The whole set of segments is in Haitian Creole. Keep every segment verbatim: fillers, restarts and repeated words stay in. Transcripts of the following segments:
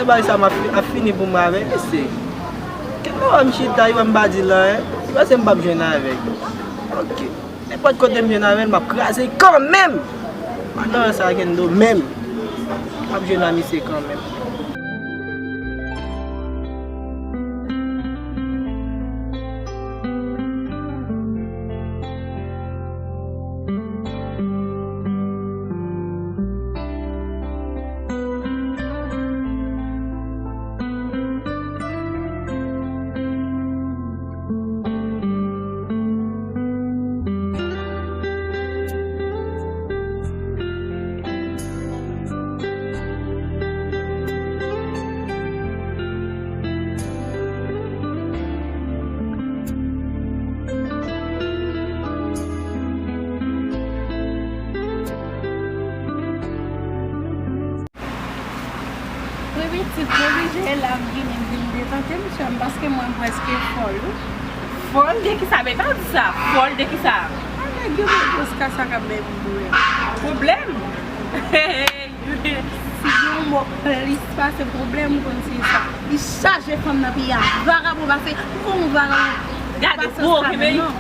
Bagay sa m ap fi- ap fini pou mwen avèk misye. Kèk lè w wè m chita, li wè m pa di l anyen, li panse m p ap jwenn avè l. Ok. Nenpòt kote m jwenn avè l, m ap kraze l kanmenm. Madan sa Kendo menm. M ap jwenn ak misye kanmenm. Wi, pitit, m oblije la, m vini, m vin detante m, sè m, paske mwen prèske fòl, wi. Fòl de kisa? Bebe, pa di sa. Fòl de kisa? A, nèg yo met Oscar sa k ap bay pwoblèm. Pwoblèm? Si gen yon mo plis pase pwoblèm, ou konn se sa. Li chaje fanm nan peyi a. Vagabon pase, ou konn yon vagabon. Gade, pase gwo, Oscar kenbe menm li. Non.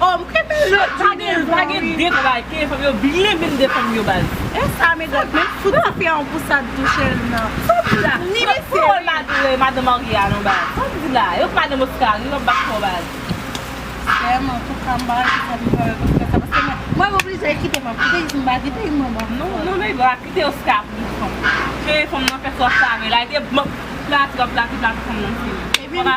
Oh, m kenbe l. Pa gen, pa gen de travay, ke fanm yo byen menm de fanm yo baz. E sa, medam, menm fout ti fè yon pousad touche l nan. Sa di la. Ni misye. Fòl madan, madan marye a non baz. Sa di la. Yo k madan Oscar, yo k bat fò baz. Vrèman, antouka, m pa wè kisa pou m fè avèk Oscar sa, paske mwen, mwen oblije kite fanm, kite li, si m pa kite li, m pran fanm. Non, non, men pa kite Oscar pou fanm. Ke fanm nan fè sa w ap fè avè l la, li te bon, plati, w ap plati, plati fanm nan fini. Ebyen,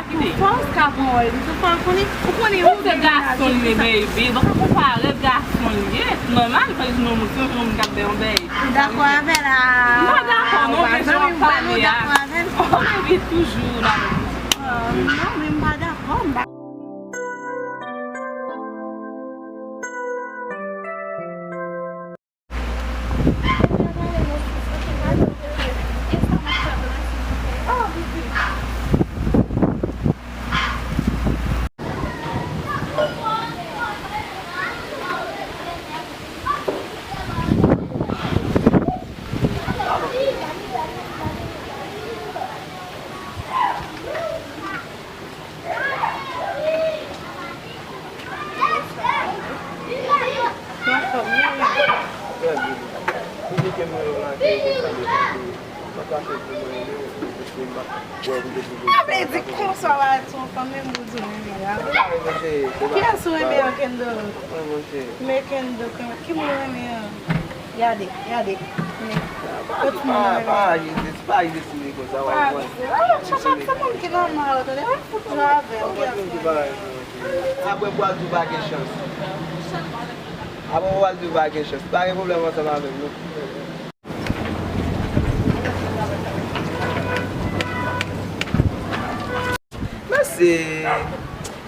fò Oscar pran wòl li, fò l konnen, ou konnen ou se gason li ye, baby, ou pa ka konpare gason li ye, nòmal, fò l jwenn yon moun, se yon moun k ap bèy yon bèy. Ou dakò avè l a? M pa dakò, non, men jan w ap pale a. Oh, baby, toujou la. Ah, non, men m pa dakò, m pa Sa vle di konsa w al di yon fanm menm pou di w renmen l, a? Kiyès ou renmen an, Kendo? Men Kendo, ki moun ou renmen an? Gade, gade. Men, kot moun ou renmen an? Pa aji, pa aji sou li konsa, w a konprann. Chacha, se moun ki nòmal, tande, pa fout jwe avè l. Apre pou al di w pa gen chans. Apre pou al di w pa gen chans. Pa gen pwoblèm ansanm avè m, non. Mesye,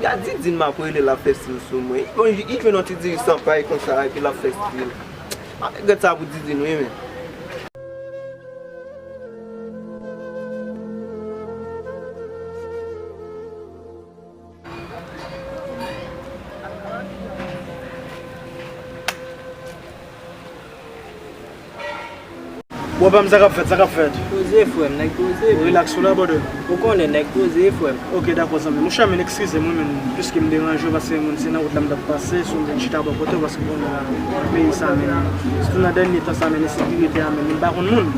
gad Didine m ap rele l ap fè stil sou mwen. Li jwenn yon ti diri san pay konsa epi l ap fè stil. Pa regrèt sa pou Didine wi, men. Bon, pa m, sa k ap fèt, sa k ap fèt? Poze, frè m, nèg poze. Ou rilaks ou la, brother? Ou konnen, nèg poze, frè m. Ok, dakò, zanmi m. Monchè, men, eskize m, wi, men, piske m deranje w, paske, men, se nan wout la m t ap pase, si w vin chita bò kote w, paske, bon, nan peyi sa, men, sitou nan dènye tan sa, men, ensekirite a, men, m pa konn moun.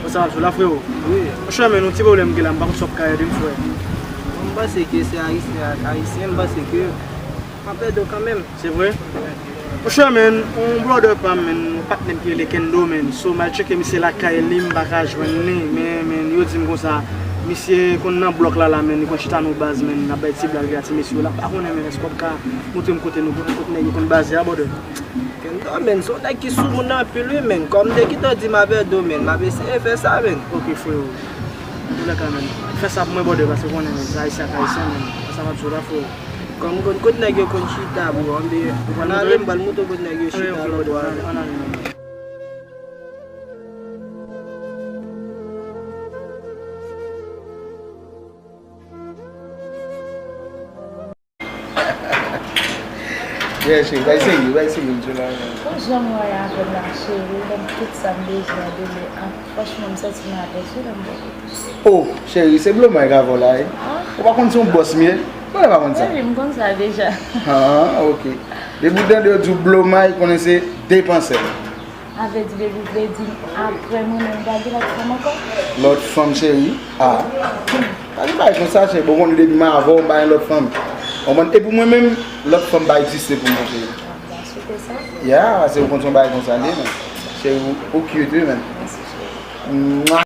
Bon, sa m ap di w la, freo. Wi. Monchè, men, yon ti pwoblèm m gen la, m pa konn si w ap ka ede m, frè. M panse ke se Ayisyen ak Ayisyen, m panse ke m ap ede w kanmenm. Se vre? Monchè, men, yon brother pa m, men, yon patnè m ki rele Kendo, men. So, m al tcheke misye lakay li, m pa ka jwenn li, men, men, yo di m konsa, misye konn nan blòk la, la, men, li konn chita nan baz, men, l ap bay ti blag a ti mesye yo la. M pa konnen, men, èske w ap ka montre m kote nou, kote nèg yo konn baze a, brother? Kendo, men, se yon nèg ki sou moun anpil, wi, men. Kòm m te gentan di m ap ede w, men, m ap eseye fè sa, men. Ok, freo. Antoulèka, men, fè sa pou mwen, brother, paske w konnen, men, se Ayisyen ak Ayisyen, men. Fè sa m ap di w la, freo. Kòm m konn kot nèg yo konn chita, bro, anben, ann ale, m pral montre w kot nèg yo chita lòt bò a. Yeah, cheri, bay serye, bay serye, m sou la. Pou jan m wè avè m la, cheri, ban m tout sa m bezwen, bebe. Ah, franchman, m santi m alèz wi lè m bò kote w. Oh, cheri, se Blomay k avè w la, wi. Ah. Ou pa konn se yon bòs m ye? Mwen pa konn sa. Wi, m konn sa deja. Ah, ok. Depi w tande yo di w Blomay, konnen se depansè. Sa vle di, baby, vle di apre mwen menm, m pa gen lòt fanm ankò? Lòt fanm, cheri? Ah. Pa gen bagay konsa, cheri. Bon, konnen depi m avè w, m pa gen lòt fanm. Konprann? E pou mwen menm, lòt fanm pa egziste pou mwen, cheri. Ah, m ta swete sa. Yeah, se ou konn se yon bagay konsa li ye, men. Cheri, ou, ou cute, wi, men. Mèsi, cheri. Mwa.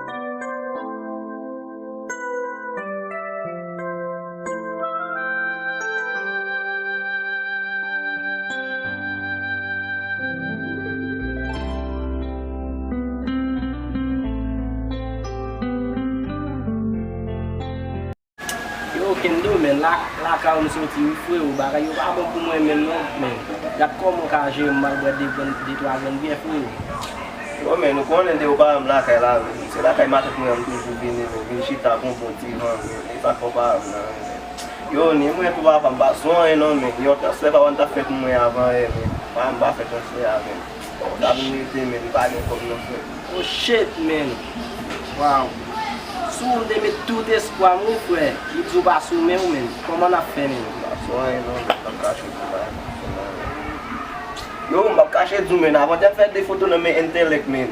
Yo, Kendo, men, la, lakay ou m soti, wi, frero, bagay yo pa bon pou mwen menm, non, men. Gad kòman w ka jere m, m al bwè de grenn, de twa grenn byè, frero. Yo, men, ou konnen depi ou pa wè m lakay la, men, se lakay matant mwen an m toujou vini, men, vin chita, pran bon ti van, men, e sa k fè w pa wè m nan, men. Yo, ni mwen tou, papa, m pa sou anyen, non, men, yon transfè papa m t ap fè pou mwen avan yè, men, papa m pa fè transfè a, men. Sa vin rete, men, m pa gen kòb non, frè. Oh shit, man. Wow. Sou ou m te met tout espwa m, wi, frè. Yo di w pa sou men w, man. Kòman n ap fè, man? M pa sou anyen, non, m p ap kache w bagay. Yo, m p ap kache di w, man. Avan te ap fè de foto nan men Entelèk, man.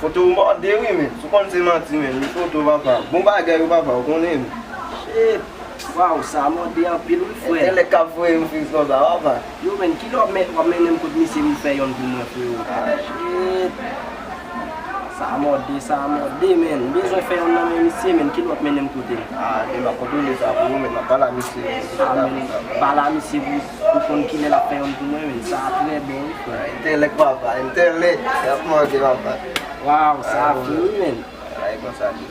Foto ou mòde, wi, man. Si w konn se manti, man. Li foto, papa. Bon bagay, wi, papa. Ou konnen, man. Shit. Waw, sa mòde anpil wi, frè. Entelèk k ap voye yon fiks konsa, papa. Yo, man, kilè w ap men-, w ap mennen m kot misye vin fè yonn pou mwen, frero? Ah, shit. Sa mòde, sa mòde, man. M bezwen fè yonn nan men misye, man. Kilè w ap mennen m kote l? Ah, e m ap kontwole sa pou ou, man. M ap pale a misye. Ah, man, pale a misye pou, pou konn kilè l ap fè yonn pou mwen, man. Sa trè bon, wi, frè. Ah, Entelèk, papa. Entelèk. Y ap manke, papa. Waw, sa fre, wi, man. Ay, konsa li.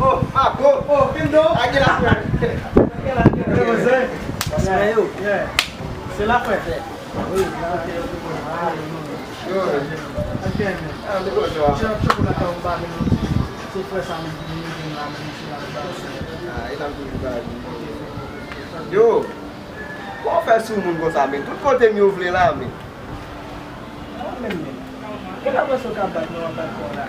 Oh, Marco! Oh, Kendo! Ake la frè! Ake la frè! Ake la frè! Ase yo! Yeah. Se la frè! Wi, la frè! Yo! Ake men! Ah, de kote wa? Chan chokolata ou ba men nou. Se frè sa nou vini nou vin la men se la ba. Ah, e la m toujou ba di. Yo! Kòman w fè sou moun konsa men? Tout kote m yo vle la men. Mwen menm menm. Gen lè w panse w ka bat mwen, w ap bat kò w la.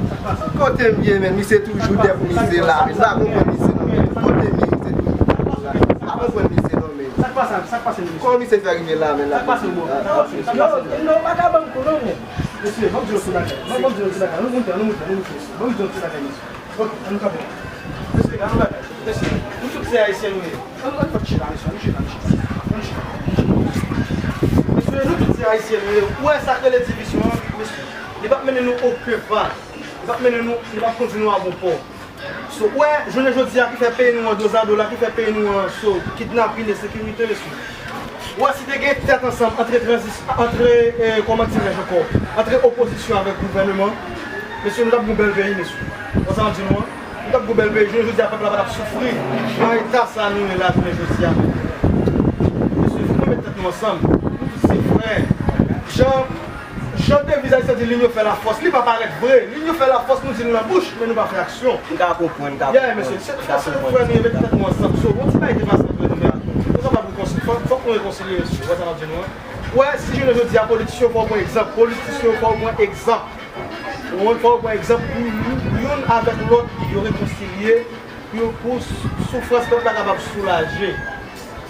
Sa k pase? Tout kote m ye, men, misye toujou dèyè pou misye la, men. M pa konprann misye non, men. Tout kote m ye, misye toujou la. M pa konprann misye non, men. Sa k pase? Sa k pase, misye? Kòman misye fè rive la, men, la? Sa k pase, bro? Sa k pase? Sa k pase? Yo, non, w pa ka ban m kou non, men. Mesye, ban m di w yon ti bagay. Ban m di w yon ti bagay. Nou moute, nou moute, nou moute, mesye. Ban m di w yon ti bagay, mesye. Ok, ann nou kanpe. Mesye, ann nou kanpe. Mesye, nou tout se ayisyen nou ye. Ann, ann fòk chita, mesye, ann chita, mesye. Ann chita. Mesye, nou tout se ayisyen nou ye. Ou wè sa k rele divizyon an, mesye. Li p ap mennen nou okenn pa. Li p ap mennen nou, li p ap kondui nou a bon pò. So, ou wè, jounen jodi a ki fè peyi nou an dozado la, ki fè peyi nou an so, kidnapin, ensekirite, mesye. Ou wè, si te gen tèt ansanm antre tranzis-, antre, eh, kòman dirèj ankò, antre opozisyon avèk gouvèneman, mesye, nou t ap gon bèl peyi, mesye. Ou wè sa m ap di nou an? Nou t ap gon bèl peyi. Jounen jodi a, pèp la pa t ap soufri nan eta sa nou ye la jounen jodi a. Mesye, fòk nou met tèt nou ansanm. Nou tout se frè. Jan Jan deviz ayisyen di, l'union fait la force, li pa parèt vre. L'union fait la force, nou di l nan bouch, men nou pa fè aksyon. M ka konprann, m ka konprann. Yeah, mesye, se, se frè nou ye, met tèt nou ansanm. So, yon ti bagay te pase antre nou, men nou kapab rekonsilye. Fòk, fòk nou rekonsilye, mesye. Ou wè sa m ap di nou an? Ou wè, si jounen jodi a, politisyen yo fè w pran egzanp. Politisyen yo fè w pran egzanp. Ou wè, fè w pran egzanp pou youn, youn avèk lòt, yo rekonsilye. Pou, pou sou-, soufrans pèp la kapab soulaje.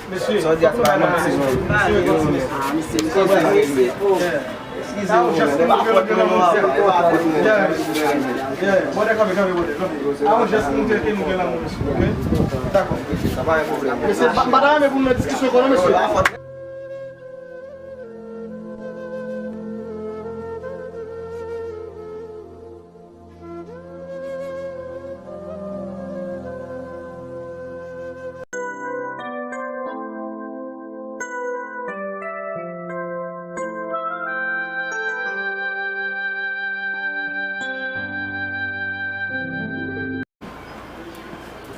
Mesye, sa w di a, se pa manti non. Mesye, mesye, mesye. Ah, mesye, mesye, mesye. Eskize m, men, pa fòt mwen non, papa, e pa fòt mwen. Yeah, yeah. Brother, kanpe, kanpe, brother, kanpe. A yon jès pou montre ke nou gen lanmou, mesye, ok? Dakò. Mesye, sa pa yon pwoblèm. Mesye, pa, pa ta renmen pou nou nan diskisyon ankò non, mesye.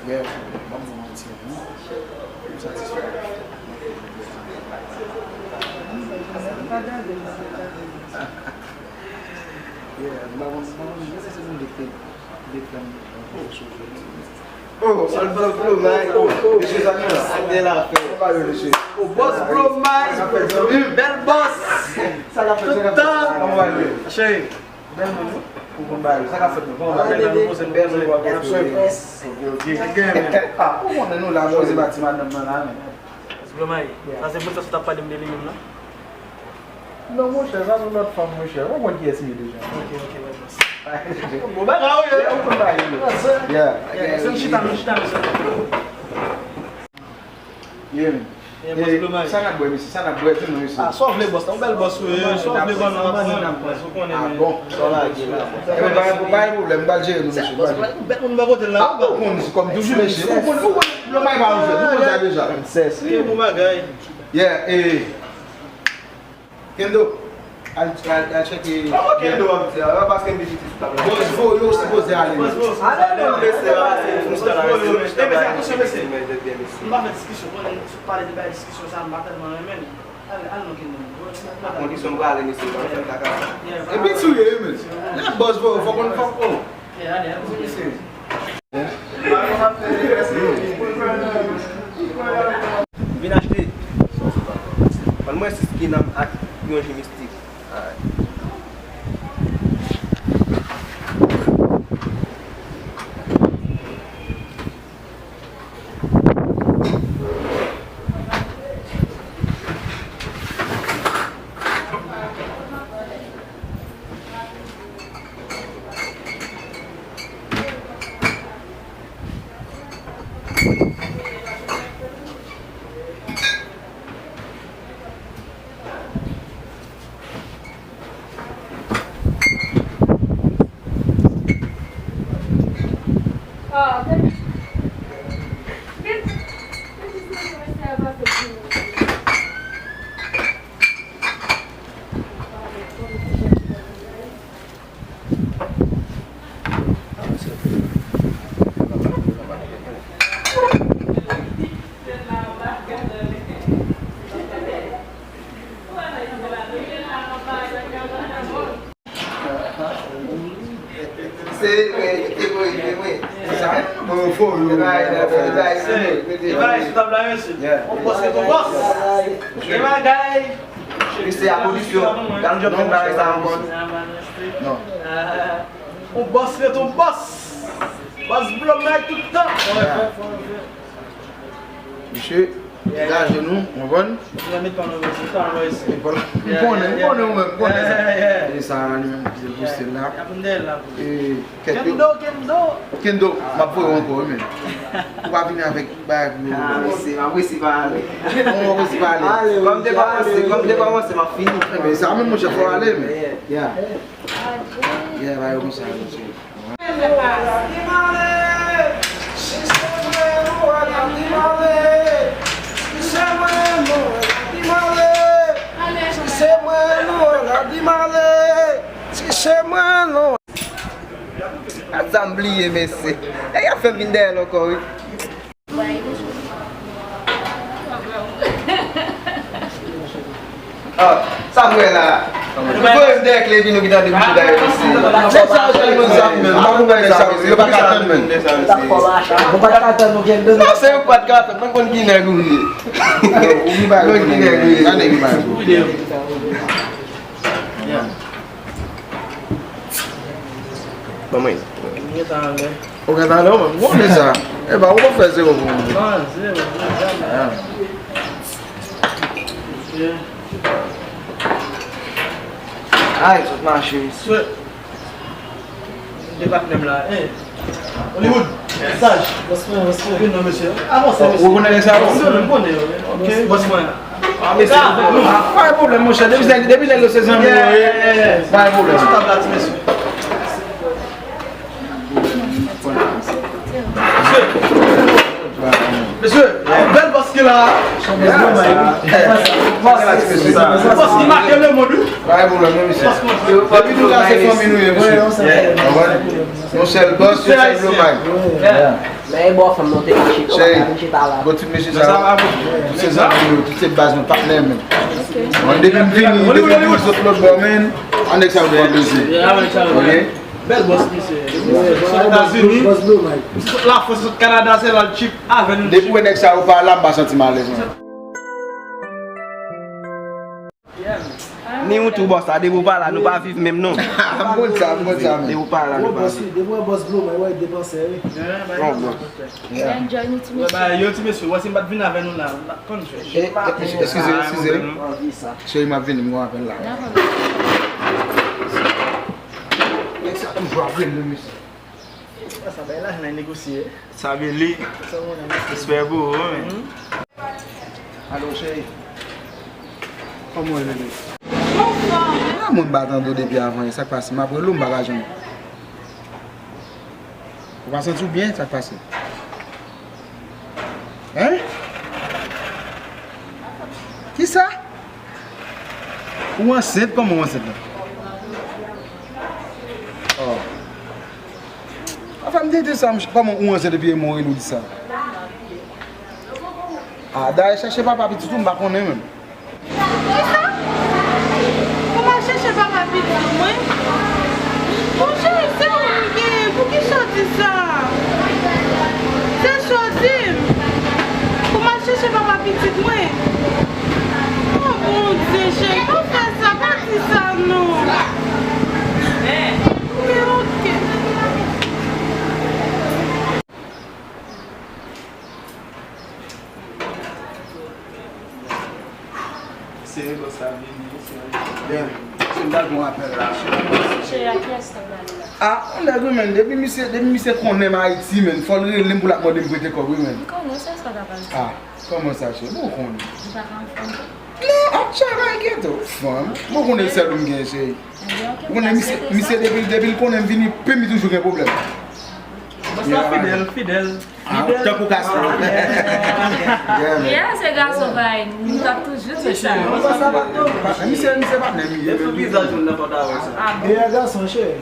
Yeah, ban m di w manti, wi. M satisfè. Yeah, m pa konn, m pa konn, mwen se se moun ki te, ki te fè m, euh, sou jodi. Oh, Boss Blomay. Mesye, sa ki la? Sa k gen la, frè? Kòman yo, mesye? Oh, Boss Blomay. Sa k ap fèt, zanmi? Bèl bòs. Sa k ap fèt, sa k ap fèt? Tout tan. Kòman w ye? Cheri. Bèl moun, wi. Ou konn bagay yo. Sa k ap fèt, non? Kòman bagay yo? Bèl moun, bèl moun, bèl moun. Ok, ok. Ah, ou konnen nou la, poze pati madanm nan la, men. Boss Blomay, sa se prinsès ou t ap pale m de li menm nan? Non, monchè, sa se yon lòt fanm, monchè. Ou konn kiyès li ye deja. Ok, ok, bèl bòs. Bon bagay, wi. Yeah, ou konn bagay yo. Yeah. Yeah, se m chita, m chita, mesye. Yeah, man. Yeah, Boss Blomay. Sa n ap bwè, mesye? Sa n ap bwè, di nou, mesye. Ah, sa w vle, bòs la? Yon bèl bòs, wi. Sa w vle, ban nou, ban nou. Ou konnen, ah, bon. Sa w lage la. Ebyen, pa gen pwoblèm, m pral jere nou, mesye. Bèl moun bò kote l la. Ah, ou konn, se kòm toujou, mesye. Ou konn, ou konn, Blomay pa yon jwèt, ou konn sa deja. Ok, bon bagay. Yeah, eh. Kendo, al, al, al tcheke. Kòman Kendo ap di a? Paske m vizite sou tab la. Bòs Vo, yo sipoze ale. Ale non. Mesye, se yon freestyle, se yon freestyle. Mesye, atansyon, mesye. M pa fè diskisyon, konnen sou pale de bay diskisyon sa, m pa tèlman renmen l. Ale, ale non, Kendo. A kondisyon m prale, mesye, pa fè kaka. Epi tou ye, men. Lè Bòs Vo, fòk nou, fòk nou. Vin achte. Ban mwen sis kinam ak yon ji mistik. Alright. Se vre, se vre, se vre. Sa, bon, fo, yo. Bay, bay, bay, bay, bay, bay, sou tab la, mesye. Yeah. On bòs, se ton bòs. Gen bagay. Misye a kondisyon. Gade jan fè bagay sa ankò. Non. On bòs, se ton bòs. Bòs Blomay tout tan. Misye, degaje nou, w konprann? M konnen, m konnen ou menm, m konnen sa. E sa, li menm ki te poste l la. E, kèt yo. Kendo, Kendo. Kendo, m ap voye w ankò, wi, men. Ou pa vini avèk bagay pou yo. Ah, mesye, m ap resi pa ale. Ou ap resi pa ale. Kòm te kòmanse, kòm te kòmanse, m ap fini. Men sa menm, monchè, fò w ale, men. Yeah. Yeah, bagay yo konsa, mesye. A sa m bliye, mesye. E y ap fè m vin dèyè l ankò, wi. Ah, sa m wè la. Ou voye m dèyè Klevin, ou ki tande misye dèyè mesye. Nèg sa yo tèlman zam, men. M pa konprann nèg sa yo. Yo pa ka tann, men. Nou pa t ka tann, nou gen de. Non, se yo k pa t ka tann. Mwen konn ki nèg ou ye. Mwen konn ki nèg ou ye. Ban mwen. Ou gentan ale, ou menm. Ou konnen sa. Eba, ou pa fè zewo pou mwen. Ah, zewo, zewo, zewo. Ah. Ok. Ay, sot mache. Swe. De patnè m la, eh. Hollywood, saj. Respè, respè. Vin non, mesye. Avanse, mesye. Ou rekonèt nèg sa yo? Mwen konnen yo. Ok. Bòs mwen. Ah, mesye. Ah, pa gen pwoblèm, monchè. Depi nèg, depi nèg yo se zanmi yo ye, pa gen pwoblèm. Sou tab la, ti mesye. Mesye, mesye, bèl bòs ki la. Bòs ki make lemonn, wi. Pa gen pwoblèm, non, mesye. Depi nou la, se fanmi nou ye, mesye. Yon sèl bòs, yon sèl Blomay. Men e bò fanm nan te mache, kòman ta vin chita la? Bon, tout mesye sa yo, tout se zanmi nou, tout se baz nou, patnè, men. Bon, depi m vini, depi m vini sot lòt bò, men, anèk sa yo pran plezi. Ok? Bèl bòs, mesye. Sot Etazini, sot Lafrans, sot Kanada, se la l chip avè nou. Depi w wè nèg sa yo pa la, m pa santi m alèz, non. Ni ou tou, bòs la, depi w pa la, nou pa viv menm, non. M konn sa, m konn sa, men. Depi w pa la, nou pa viv. Depi w wè bòs Blue, mwen wè depansè, wi. Bon, bon. Enjoy nou ti mesye. Yo, ti mesye, wè si m pa t vin avè nou la, m pa t konn fè. Eskize, eskize. Cheri, m ap vini, m gon apèl la. Nèg sa toujou ap rele mesye. Sa bay lajan la negosye. Sa beli. Respè pou ou, men. Alo, cheri. Kòman w ye, bebe? Anfòm. Mwen m pa tande w depi avan yè, sa k pase? M ap rele w, m pa ka jwenn ou. Ou pa santi w byen, sa k pase? Hein? Kisa? Ou ansent? Kòman ou ansent la? Oh. Anfen, m te di sa, m, kòman ou ansent epi e mwen ou di sa? Ah, dayè chèche papa pitit ou, m pa konnen menm. Kisa? Pou m al chèche papa pitit mwen? Monchè, se ou m genyen, poukisa w di sa? Se sa w di m? Pou m al chèche papa pitit mwen? Oh, Bondye, cheri, pa fè sa, pa di sa, non. Men, oke. Sere bòs la vini, sere. Yeah. Se m t al pran apèl la. Cheri, a kiyès sa w prale la? Ah, yon nèg wi, men. Depi misye, depi misye konnen m Ayiti, men, fò l rele m pou l ap mande m prete kòb wi, men. M konnen, se sa w t ap al di. Ah, kòman sa, cheri? Bon, ou konnen. Ou pa ka yon fanm tou? Non, ap travay geto. Fanm? Bon, ou konnen sèl ou m gen, cheri. Ebyen, oke, ou konnen misye, misye depi, depi l konnen m vini, pim, li toujou gen pwoblèm. Bòs la fidèl, fidèl. Ah, tankou Castro. Yeah, man. Yeah, se gason pa nou t ap toujou di sa. Misye, misye patnè m ye. E sou vizaj moun nan fò ta wè sa. Ah, bon. Meyè gason, cheri.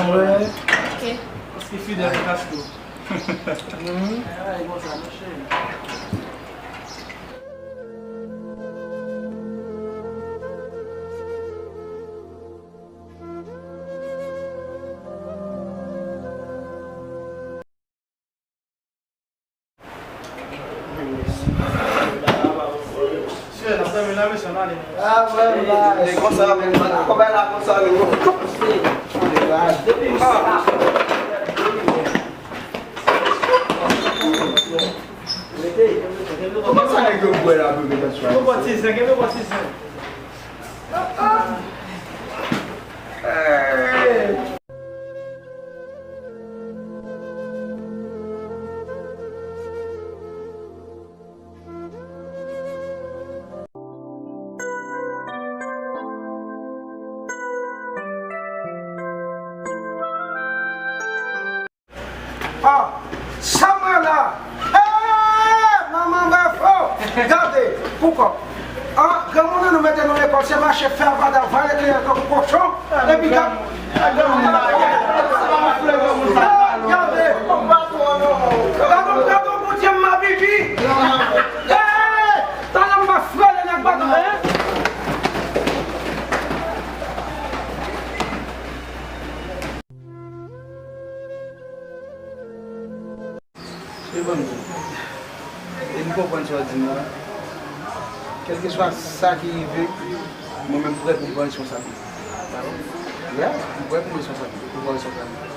Mwen. Ok. Paske fidèl Castro. Mhm. Ay, bon sa, non, cheri. Kòman sa nèg yo bwè la, bebe, nan swa? Kenbe w bò ti zen, kenbe w bò ti zen. Ah, sa mwen la. Hey, manman bèf, oh, gade, poukò? Ah, granmoun nou mete nou lekòl, se mache fè avada, vale kliyan tankou kochon, epi gad, gade, gade, gade, Bondye m mabibi. Hey, talè m pa frele nèg baton, hein? E ban m di w. E m konprann sa w di m nan. Kèlkeswa sa ki rive, mwen menm m prè pou m pran responsablite. Yeah, m prè pou m responsablite, pou pran responsablite.